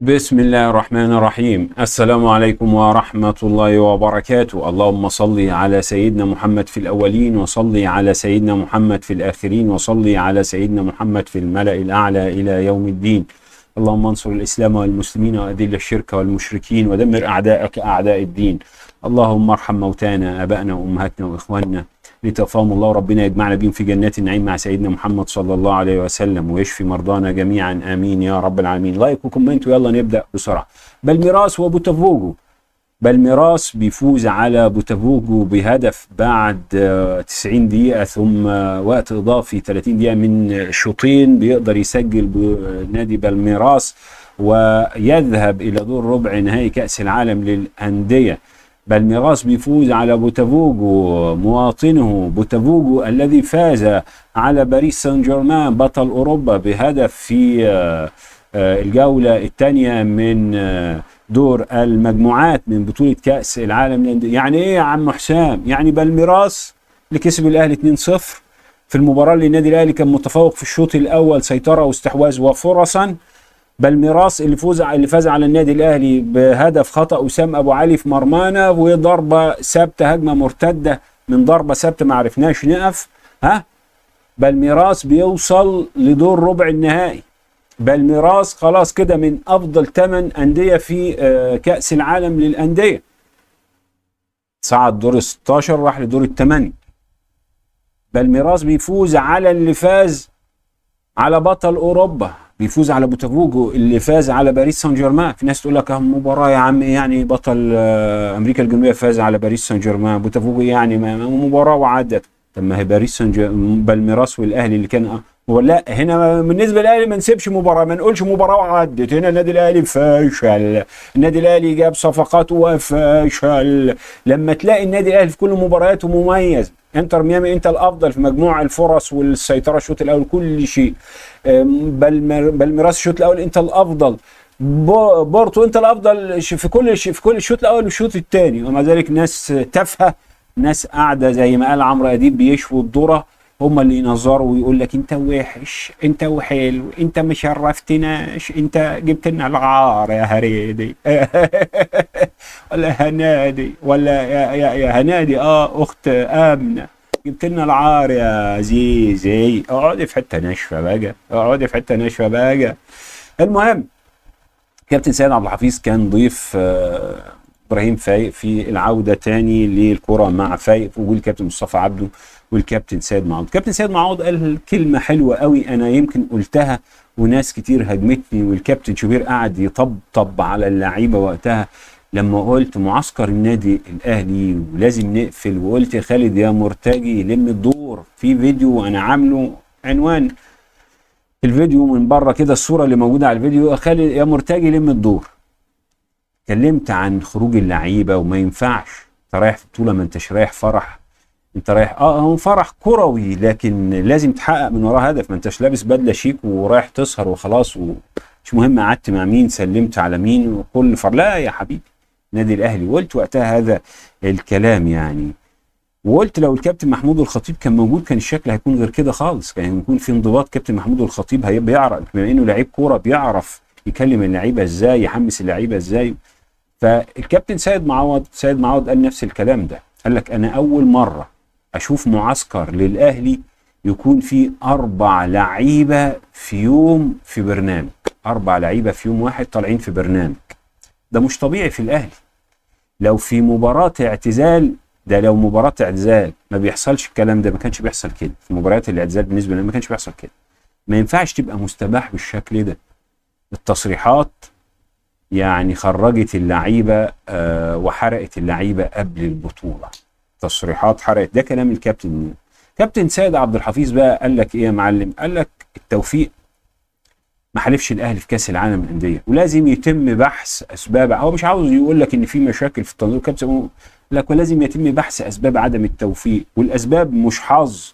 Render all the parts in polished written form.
بسم الله الرحمن الرحيم. السلام عليكم ورحمة الله وبركاته. اللهم صل على سيدنا محمد في الأولين، وصل على سيدنا محمد في الآخرين، وصل على سيدنا محمد في الملأ الأعلى إلى يوم الدين. اللهم انصر الإسلام والمسلمين، وأذل الشرك والمشركين، ودمر أعداءك أعداء الدين. اللهم ارحم موتانا، آبائنا وأمهاتنا وإخواننا لتوفاهم الله، ربنا يجمعنا بهم في جنات النعيم مع سيدنا محمد صلى الله عليه وسلم، ويشفي مرضانا جميعا، امين يا رب العالمين. like و comment ويلا نبدا بسرعة. بالميراس وبوتافوجو. بالميراس بيفوز على بوتافوجو بهدف بعد 90 دقيقة، ثم وقت اضافي 30 دقيقة من شوطين، بيقدر يسجل نادي بالميراس ويذهب الى دور ربع نهائي كأس العالم للأندية. بالميراس بيفوز على بوتافوجو مواطنه، بوتافوجو الذي فاز على باريس سان جيرمان بطل أوروبا بهدف في الجولة الثانية من دور المجموعات من بطولة كأس العالم للأندية. يعني ايه يا عم حسام؟ يعني بالميراس اللي كسب الأهلي 2-0 في المباراة اللي النادي الأهلي كان متفوق في الشوط الأول سيطرة واستحواذ وفرصا. بالميراس اللي فاز على النادي الاهلي بهدف خطا وسام ابو علي في مرمانا، وضربه ثابتة، هجمة مرتدة من ضربه ثابتة ما عرفناش نقف. ها، بالميراس بيوصل لدور ربع النهائي. بالميراس خلاص كده من افضل 8 اندية في كاس العالم للاندية، صعد دور 16 راح لدور الثمانية. بالميراس بيفوز على اللي فاز على بطل اوروبا، بيفوز على بوتافوجو اللي فاز على باريس سان جيرمان. في ناس تقول لك مباراة يا عم، يعني بطل امريكا الجنوبية فاز على باريس سان جيرمان، بوتافوجو يعني مباراة وعدت. طب ما هي باريس سان جيرمان بالميراس والاهلي اللي كان لا، هنا بالنسبة للاهلي ما نسيبش مباراة، ما نقولش مباراة وعدت. هنا النادي الاهلي فاشل، النادي الاهلي جاب صفقات وفاشل. لما تلاقي النادي الاهلي في كل مبارياته مميز، انتر ميامي انت الافضل في مجموع الفرص والسيطرة الشوط الاول كل شيء، بالميراس الشوط الاول انت الافضل، بورتو انت الافضل في كل شيء، في كل الشوط الاول والشوط الثاني، ومع ذلك ناس تافهة، ناس قاعدة زي ما قال عمرو اديب بيشووا الذرة، هم اللي ينظروا ويقول لك انت وحش، انت وحلو، انت ما شرفتناش، انت جبت لنا العار يا هريدي ولا هنادي، ولا يا هنادي اخت امنه، جبت لنا العار يا زيزي. اقعدي في حتة ناشفة بقى، اقعدي في حتة ناشفة بقى. المهم كابتن سيد عبد الحفيظ كان ضيف ابراهيم فايق في العودة تاني للكرة مع فايق، في وجود الكابتن مصطفى عبده والكابتن سيد معوض. كابتن سيد معوض قال كلمة حلوة قوي، انا يمكن قلتها وناس كتير هاجمتني، والكابتن شوبير قعد يطبطب على اللعيبة وقتها لما قلت معسكر النادي الاهلي ولازم نقفل، وقلت يا خالد يا مرتجي لم الدور. في فيديو انا عامله عنوان الفيديو من بره كده، الصورة اللي موجودة على الفيديو، يا خالد يا مرتجي لم الدور. اتكلمت عن خروج اللعيبة وما ينفعش انت رايح في بطوله، ما انتش رايح فرح، انت رايح هو فرح كروي، لكن لازم تحقق من وراه هدف. ما انتش لابس بدله شيك ورايح تسهر وخلاص، ومش مهم قعدت مع مين، سلمت على مين، وكل فرح. لا يا حبيبي، نادي الاهلي. وقلت وقتها هذا الكلام يعني، وقلت لو الكابتن محمود الخطيب كان موجود كان الشكل هيكون غير كده خالص، كان هيكون في انضباط. كابتن محمود الخطيب بيعرف، بما انه لعيب كورة بيعرف يكلم اللعيبة ازاي، يحمس اللعيبة ازاي. فالكابتن سيد معوض قال نفس الكلام ده، قال لك انا اول مرة اشوف معسكر للاهلي يكون فيه 4 لعيبة في يوم في برنامج، 4 لعيبة في يوم واحد طالعين في برنامج. ده مش طبيعي في الاهلي. لو في مباراة اعتزال، ده لو مباراة اعتزال ما بيحصلش الكلام ده، ما كانش بيحصل كده في مباريات الاعتزال بالنسبة لنا، ما كانش بيحصل كده. ما ينفعش تبقى مستباح بالشكل ده. التصريحات يعني خرجت اللعيبة وحرقت اللعيبة قبل البطولة. تصريحات حرقت. ده كلام الكابتن. كابتن سيد عبد الحفيظ بقى قال لك ايه يا معلم؟ قال لك التوفيق ما حالفش الاهلي في كاس العالم للاندية، ولازم يتم بحث اسباب. هو مش عاوز يقول لك ان في مشاكل في التنظيم، كابتن لك ولازم يتم بحث اسباب عدم التوفيق، والاسباب مش حظ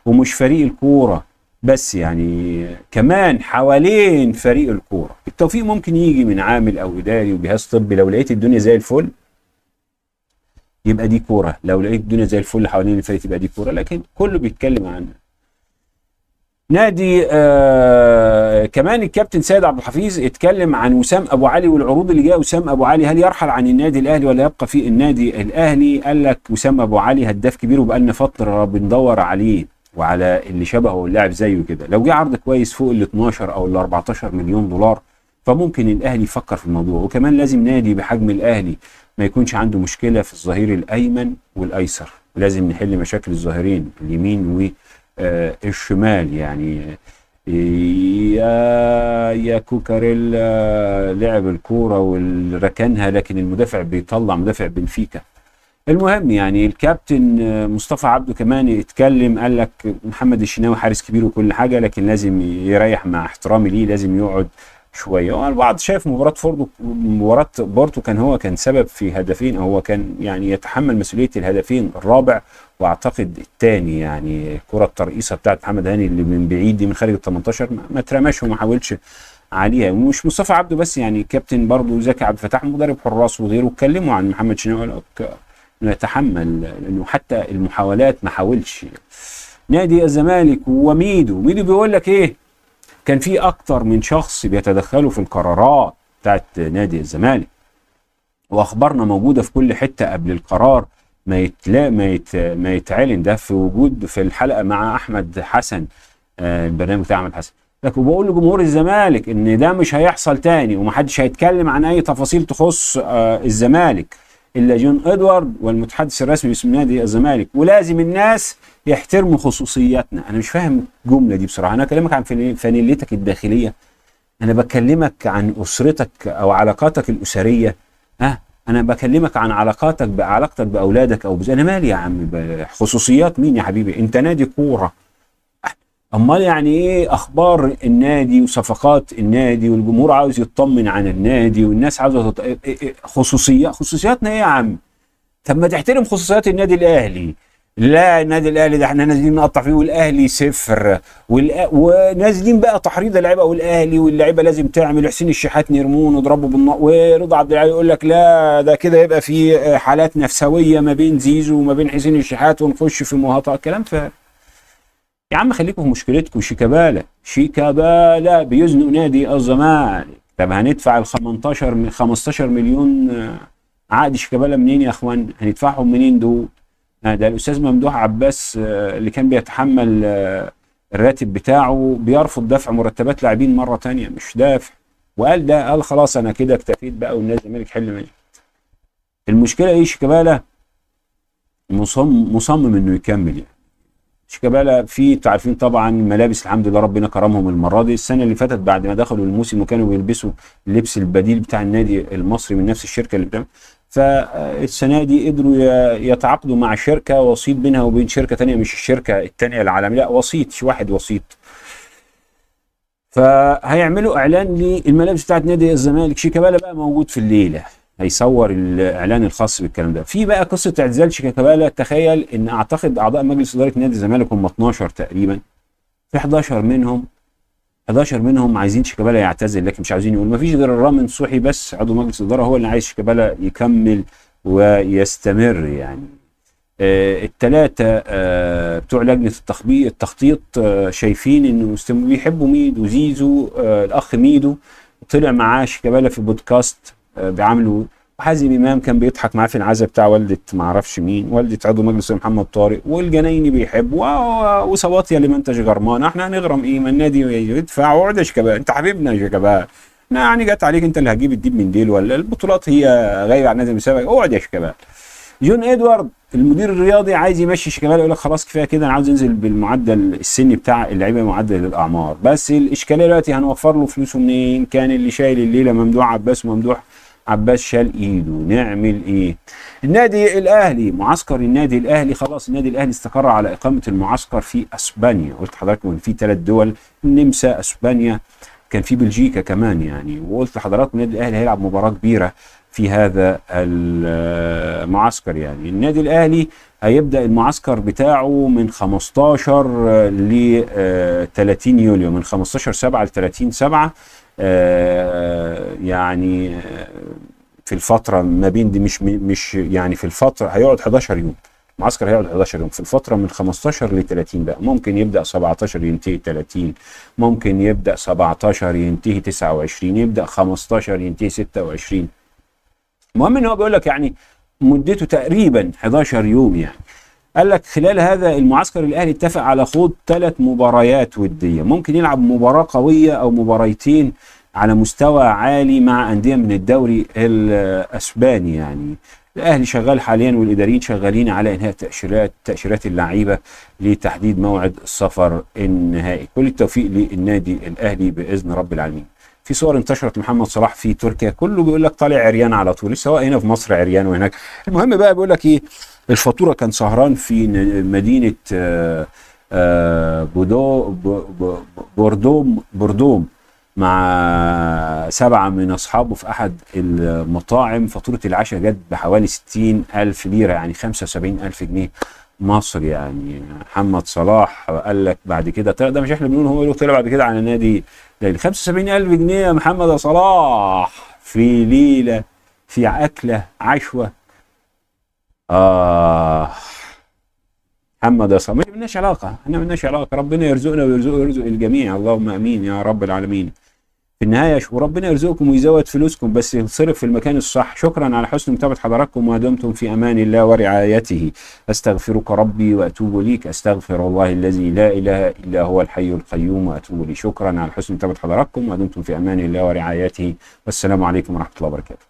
ومش فريق الكورة بس، يعني كمان حوالين فريق الكورة. التوفيق ممكن يجي من عامل او اداري وجهاز طبي. لو لقيت الدنيا زي الفل يبقى دي كورة، لو لقيت الدنيا زي الفل حوالين الفريق يبقى دي كورة، لكن كله بيتكلم عنها. نادي كمان الكابتن سيد عبد الحفيظ اتكلم عن وسام ابو علي والعروض اللي جاية. وسام ابو علي هل يرحل عن النادي الاهلي ولا يبقى في النادي الاهلي؟ قال لك وسام ابو علي هداف كبير وبقالنا فترة بندور عليه وعلى اللي شبهه واللاعب زيه كده. لو جه عرض كويس فوق ال 12 او ال 14 مليون دولار فممكن الاهلي يفكر في الموضوع. وكمان لازم نادي بحجم الاهلي ما يكونش عنده مشكلة في الظهير الايمن والايسر، لازم نحل مشاكل الظهيرين اليمين والشمال. يعني يا كوكاريلا لعب الكورة وركنها لكن المدافع بيطلع مدافع بنفيكا. المهم يعني الكابتن مصطفى عبده كمان اتكلم، قال لك محمد الشناوي حارس كبير وكل حاجة لكن لازم يريح، مع احترامي ليه لازم يقعد شوية. والبعض شايف مباراة فوردو، مباراة بورتو كان هو كان سبب في هدفين، او هو كان يعني يتحمل مسؤولية الهدفين الرابع واعتقد الثاني. يعني كره الترقيصه بتاعت محمد هاني اللي من بعيد دي من خارج ال 18 ما اترماش وما حاولش عليها. ومش مصطفى عبده بس، يعني كابتن برضه زكي عبد الفتاح مدرب حراس وغيره اتكلموا عن محمد شناوي انه يتحمل، لانه حتى المحاولات ما حاولش. نادي الزمالك وميدو، ميدو بيقول لك ايه؟ كان في اكتر من شخص بيتدخلوا في القرارات بتاعت نادي الزمالك، واخبارنا موجودة في كل حتة قبل القرار ما يتعلن. ده في وجود في الحلقة مع احمد حسن، البرنامج بتاع احمد حسن. لكن وبقول لجمهور الزمالك ان ده مش هيحصل تاني ومحدش هيتكلم عن اي تفاصيل تخص الزمالك الا جون ادوارد والمتحدث الرسمي باسم نادي الزمالك، ولازم الناس يحترموا خصوصياتنا. انا مش فاهم الجملة دي بصراحة. انا اكلمك عن فانيلتك الداخلية، انا بكلمك عن اسرتك او علاقاتك الاسرية، انا بكلمك عن علاقاتك بعلاقتك باولادك او انا مالي يا عم، خصوصيات مين يا حبيبي؟ انت نادي كورة. امال يعني ايه اخبار النادي وصفقات النادي والجمهور عاوز يطمن عن النادي والناس عاوزه خصوصياتنا ايه يا عم؟ طب ما تحترم خصوصيات النادي الاهلي. لا النادي الاهلي ده احنا نازلين نقطع فيه، والاهلي صفر، ونازلين بقى تحريض اللعيبة، والاهلي واللعيبة لازم تعمل، حسين الشحات نرمون وضربه بالنار، ورضا عبد العال يقول لك لا ده كده يبقى في حالات نفسويه ما بين زيزو وما بين حسين الشحات ونخش في مهاطاه. كلام فارغ يا عم، خليكم في مشكلتكم. شيكابالا، شيكابالا بيزنق نادي الزمالك. طب هندفع ال 15 مليون عقد شيكابالا منين يا اخوان؟ هندفعهم منين دول؟ ده الاستاذ ممدوح عباس اللي كان بيتحمل الراتب بتاعه بيرفض دفع مرتبات لاعبين مرة ثانية، مش دافع، وقال ده، قال خلاص انا كده اكتفيت بقى والنادي الزمالك حل مني. المشكلة ايه؟ شيكابالا مصمم انه يكمل. يعني شيكابالا في انتوا عارفين طبعا ملابس الحمد لله ربنا كرمهم المرة دي. السنة اللي فاتت بعد ما دخلوا الموسم وكانوا بيلبسوا اللبس البديل بتاع النادي المصري من نفس الشركة اللي بتعمل، فالسنة دي قدروا يتعاقدوا مع شركة وسيط بينها وبين شركة ثانية، مش الشركة الثانية العالمية، لا وسيط، واحد وسيط. فهيعملوا اعلان للملابس بتاعت نادي الزمالك. شيكابالا بقى موجود في الليلة، هيصور الاعلان الخاص بالكلام ده. في بقى قصة اعتزال شيكابالا. تخيل ان اعتقد اعضاء مجلس ادارة نادي الزمالك هم 12 تقريبا، في 11 منهم عايزين شيكابالا يعتزل، لكن مش عايزين يقول. ما فيش غير الرامي نصوحي بس عضو مجلس الادارة هو اللي عايز شيكابالا يكمل ويستمر. يعني الثلاثة بتوع لجنة التخطيط شايفين انه بيحبوا ميدو وزيزو. الاخ ميدو طلع معاه شيكابالا في بودكاست بيعامله، وحازم امام كان بيضحك معاه في العزا بتاع والده ما اعرفش مين، والده عضو مجلس محمد طارق، والجنايني بيحب، وصواتيا اللي ما انتش غرمان، احنا هنغرم ايه؟ ما النادي يدفع. واقعد يا شيكابالا، انت حبيبنا يا شيكابالا، يعني جت عليك انت اللي هتجيب الديب من ديل، ولا البطولات هي غايبة عن النادي بسببك، اقعد يا شيكابالا. جون ادوارد المدير الرياضي عايز يمشي شيكابالا، يقول لك خلاص كفاية كده، انا عاوز انزل بالمعدل السني بتاع اللعيبة، معدل الاعمار. بس الاشكالية دلوقتي هنوفر له فلوسه منين؟ كان اللي شايل الليلة ممدوح عباس، وممدوح عباس شال ايده، نعمل ايه؟ النادي الاهلي، معسكر النادي الاهلي خلاص، النادي الاهلي استقر على اقامه المعسكر في اسبانيا. قلت لحضراتكم ان في 3 دول، النمسا، اسبانيا، كان في بلجيكا كمان يعني. وقلت لحضراتكم النادي الاهلي هيلعب مباراة كبيرة في هذا المعسكر. يعني النادي الاهلي هيبدا المعسكر بتاعه من 15 ل 30 يوليو، من 15/7 ل 30/7، يعني في الفترة ما بين دي، مش يعني في الفترة هيقعد 11 يوم، المعسكر هيقعد 11 يوم في الفترة من 15 ل 30 بقى، ممكن يبدا 17 ينتهي 30، ممكن يبدا 17 ينتهي 29، يبدا 15 ينتهي 26. المهم ان هو بيقول لك يعني مدته تقريبا 11 يوم يعني. قال لك خلال هذا المعسكر الاهلي اتفق على خوض 3 مباريات وديه، ممكن يلعب مباراة قوية او مباريتين على مستوى عالي مع اندية من الدوري الاسباني. يعني الاهلي شغال حاليا والاداريين شغالين على انهاء تاشيرات اللعيبة لتحديد موعد السفر النهائي. كل التوفيق للنادي الاهلي باذن رب العالمين. في صور انتشرت محمد صلاح في تركيا، كله بيقول لك طالع عريان على طول، سواء هنا في مصر عريان وهناك. المهم بقى بيقول لك ايه، الفاتورة كان سهران في مدينة بوردوم مع 7 من اصحابه في احد المطاعم. فاتورة العشاء جت بحوالي 60,000 ليرة، يعني 75,000 جنيه مصري. يعني محمد صلاح قال لك بعد كده، ده مش احنا بنقول، هو يقول طلع بعد كده على نادي ليلى. 75,000 جنيه يا محمد صلاح في ليلة، في اكله عشوه. محمد صلاح ما لناش علاقة، احنا ما لناش علاقة، ربنا يرزقنا ويرزقه ويرزق الجميع، اللهم امين يا رب العالمين. في النهاية وربنا يرزقكم ويزود فلوسكم، بس ينصرف في المكان الصح. شكرا على حسن متابعه حضراتكم، ودمتم في امان الله ورعايته. استغفرك ربي واتوب اليك، استغفر الله الذي لا اله الا هو الحي القيوم واتوب اليه. شكرا على حسن متابعه حضراتكم، ودمتم في امان الله ورعايته، والسلام عليكم ورحمة الله وبركاته.